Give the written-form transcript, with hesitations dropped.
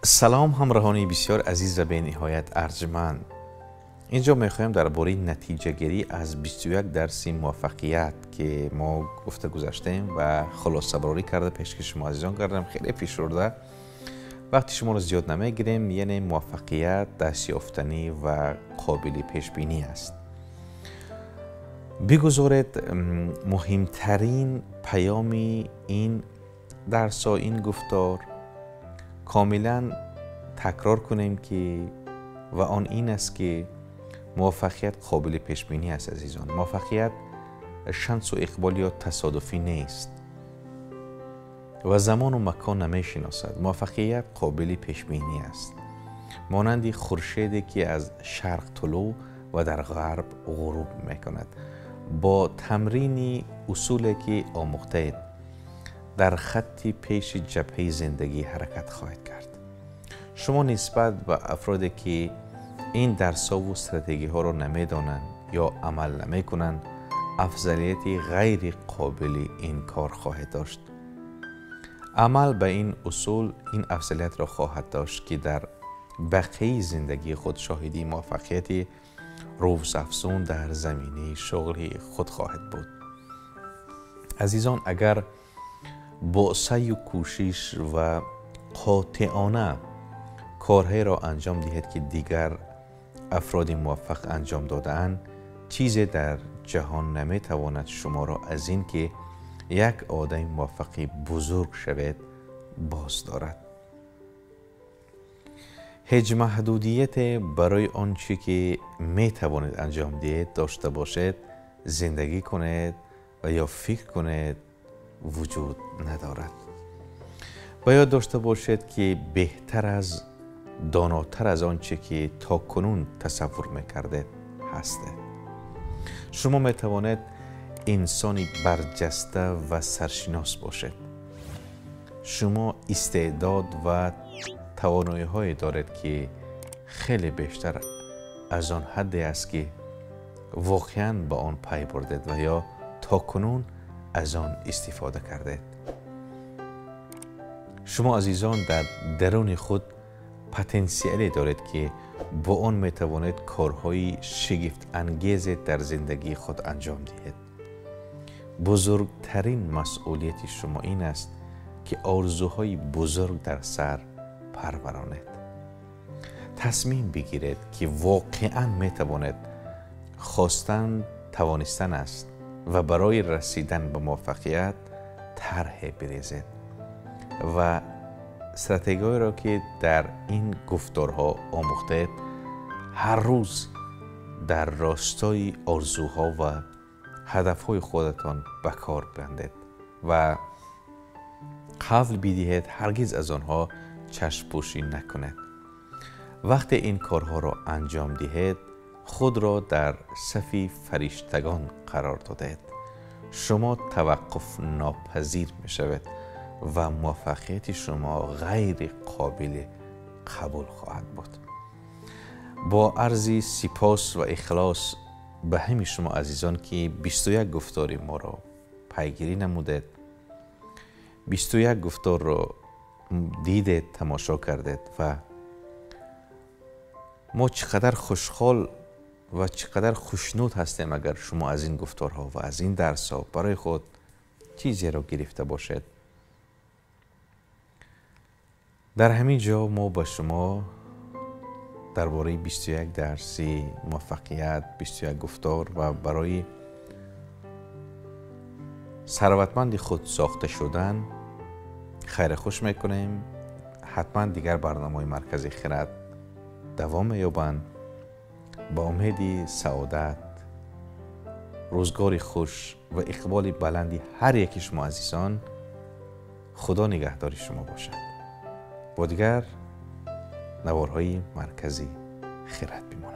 Салом ҳамроҳони бисёр азиз ва бениҳоят арҷманд. Инҷо мехоҳем дар бораи натиҷагирӣ аз 21 дарси муваффақият, ки мо гуфта гузаштем ва хулосабарорӣ карда пешкаши шумо азизон кардам, хеле фишурда. Вақти шуморо зиёд намегирем, яъне муваффақият дастёфтанӣ ва қобили пешбинӣ аст. Бигузоред муҳимтарин паёми ин дарсҳо, ин гуфтор комилан такрор кунем ки ва он ин аст ки муваффақият қобили пешбинӣ аст, азизон. Муваффақият шансу иқбол ё тасодуфӣ нест ва замону макон намешиносад. Муваффақият қобили пешбинӣ аст, монанди хуршеде ки аз шарқ тулӯъ ва дар ғарб ғуруб мекунад. Бо тамрини усуле ки омӯхтаед, дар хатти пеши ҷабҳаи зиндагӣ ҳаракат хоҳед кард. Шумо нисбат ба афроде ки ин дарсҳову стратегиҳоро намедонанд ё амал намекунанд, афзалияти ғайри қобили инкор хоҳед дошт. Амал ба ин усул ин афзалиятро хоҳад дошт, ки дар бақияи зиндагии худ шоҳиди муваффақияти рӯзафзун дар заминаи шуғли худ хоҳед буд. Азизон, агар бо саъю кӯшиш ва қотеона корҳоеро анҷом диҳед, ки дигар афроди муваффақ анҷом додаанд, чизе дар ҷаҳон наметавонад шуморо аз ин ки як одами муваффақи бузург шавед боз дорад. Ҳеҷ маҳдудияте барои он чӣ ки метавонед анҷом диҳед дошта бошед, зиндагӣ кунед ва ё фикр кунед вуҷуд надорад. Ба ёд дошта бошед, ки беҳтар аз донотар аз он чӣ ки то кунун тасаввур мекардед ҳастед. Шумо метавонед инсони барҷаста ва саршинос бошед. Шумо истеъдод ва тавоноиҳое доред, ки хеле бештар аз он ҳадде аст, ки воқеан ба он пай бурдед ва ё то кунун аз он истифода кардед. Шумо азизон дар даруни худ потенсиале доред, ки бо он метавонед корҳои шигифтангезе дар зиндагии худ анҷом диҳед. Бузургтарин масъулияти шумо ин аст, ки орзуҳои бузург дар сар парваронед. Тасмим бигиред, ки воқеан метавонед. Хостан тавонистан аст ва барои расидан ба муваффақият тарҳе бирезед ва стратегияҳоеро, ки дар ин гуфторҳо омӯхтаед, ҳар рӯз дар ростои орзуҳо ва ҳадафҳои худатон ба кор бандед ва қавл бидиҳед ҳаргиз аз онҳо чашмпӯшӣ накунед. Вақте ин корҳоро анҷом диҳед, худро дар сафи фариштагон қарор додаед. Шумо таваққуф нопазир мешавед ва муваффақияти шумо ғайри қобили қабул хоҳад буд. Бо арзи сипос ва ихлос ба ҳами шумо азизон, ки 21 гуфтори моро пайгирӣ намудед, 21 гуфторро дидед, тамошо кардед ва мо чӣ қадар хушҳол ва чӣ қадар хушнуд ҳастем, агар шумо аз ин гуфторҳо ва аз ин дарсҳо барои худ чизеро гирифта бошед. Дар ҳамин ҷо мо ба шумо дар бораи 21 дарси муваффақият, 21 гуфтор ва барои сарватманди худ сохта шудан хайру хуш мекунем. Ҳатман дигар барномаҳои Маркази Хирад давом меёбанд. Ба умеди саодат, рӯзгори хуш ва иқболи баланди ҳар яки шумо азизон, Худо нигаҳдори шумо бошад. Бо дигар наворҳои Маркази Хирад бимонед.